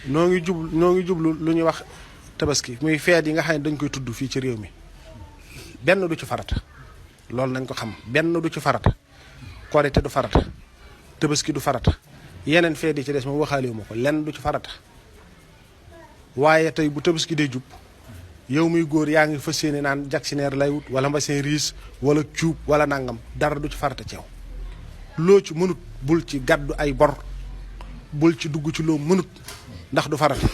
noo ngi jublu lu ñuy wax tabaski muy feet yi nga xam ne dañ koy tudd fii ci réew mi benn du ci farata loolu nañ ko xam benn du ci farata korite du farata tabaski du farata yeneen feet yi ci des ma waxaale ma ko lenn du ci farata waaye tey bu tabaski day jub yow muy góor yaa ngi fas yéene naan jaksineer lay wut wala mbasin riis wala cuub wala nangam dara du ci farata ci yow loo ci mënut bul ci gàddu ay bor bul ci dugg ci loo mënut ndax du farata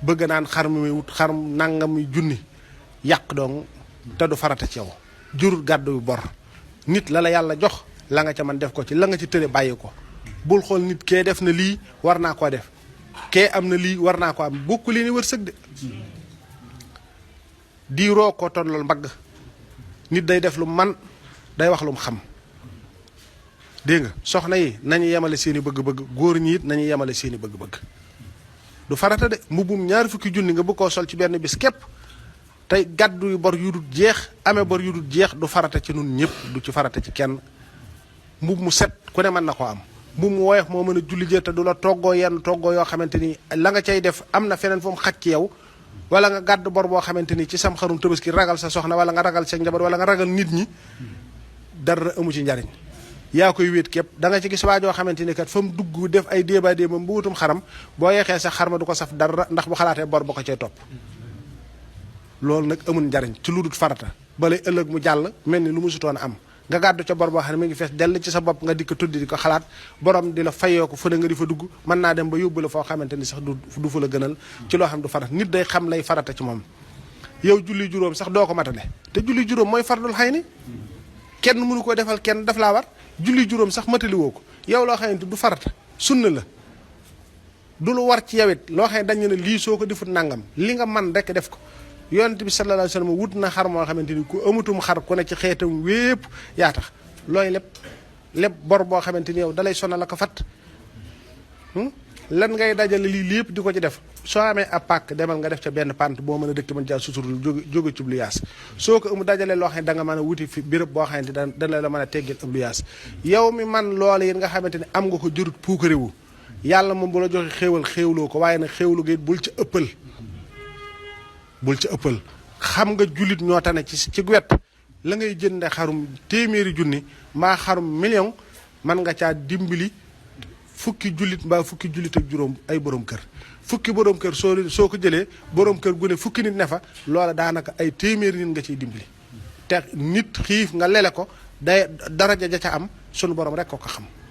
bëgg naan xar mi muy wut xar nangam muy junni yàq dong te du farata ci yow jurul gàddu yu bor nit la yàlla jox la nga ca man def ko ci la nga ci tële bàyyi ko bul xool nit kee def na lii war naa koo def kee am na lii war naa ko am bokku leen wërsëg de diiroo ko tollal mbagg nit day def lu man day wax lu mu xam dégg nga soxna yi nañu yemale seeni bëgg-bëgg góor ñi it nañu yemale seeni bëgg-bëgg du farata de mbubbum ñaar fukki junni nga bëgg koo sol ci benn bis képp tey gàddu yu bor yu dul jeex amee bor yu dul jeex du farata ci nun ñëpp du ci farata ci kenn mbub mu set ku ne mën na ko am mbub mu woyof moo mën a julli jee te du la toggoo yenn toggoo yoo xamante ni la nga cay def am na feneen fu mu xaj ci yow wala nga gàdd bor boo xamante ni ci sam xarum tabaski ragal sa soxna wala nga ragal sa njaboot wala nga ragal nit ñi dara amu ci njariñ yaa koy wéet képp da nga ci gis waajoo xamante ni kat fa mu dugg def ay déeba déeba bu wutum xaram boo yeexee sax xarma du ko saf dara ndax bu xalaatee bor ba ko cay topp loolu nag amul njariñ ci lu dul farata balay ëllëg mu jàll mel ni lu mu sutoon am nga gàddu ca bor boo xam ne mi ngi fees dell ci sa bopp nga di ko tuddi di ko xalaat borom di la fayoo ko fu ne nga di fa dugg mën naa dem ba yóbbu la foo xamante ni sax du fa la gënal ci loo xam du farata nit day xam lay farata ci moom yow julli juróom sax doo ko matale te julli juróom mooy fardul xay ni kenn mënu ko defal kenn daf laa war julli juróom sax matali woo ko yow loo xamante du farata sunna la du lu war ci yawit loo xam ne dañu ne lii soo ko defut nangam li nga man rek def ko yonent bi sallallahu alayhi wasallam wut na xar moo xamante ni ku amutum xar ku ne ci xeetam wépp yaa tax looy lépp bor boo xamante ni yow dalay sonal la ko fat lan ngay dajale lii lépp di ko ci def soo amee ab pàkk demal nga def ca benn pant boo mën a dëkk mën caa suturul jóge ci luyaas soo ko amu dajale loo xam ne da nga mën a wuti fi béréb boo xamante dana la mën a teggil ab luyaas yow mi man loolu yi nga xamante ni am nga ko jërut puukarewu yàlla moom bu la joxe xéewal xéewloo ko waaye nag xéewlu gi bul ca ëppal xam nga jullit ñoo tane ci wet la ngay jënde xarum téeméeri junni mbaa xarum million man nga caa dimbali fukki jullit mbaa fukki jullit ak juróom ay borom kër fukki borom kër soo ko jëlee borom kër gu ne fukki nit ne fa loola daanaka ay téeméeri nit nga ciy dimbali te nit xiif nga lele ko day daraja ja ca am sunu borom rek ko xam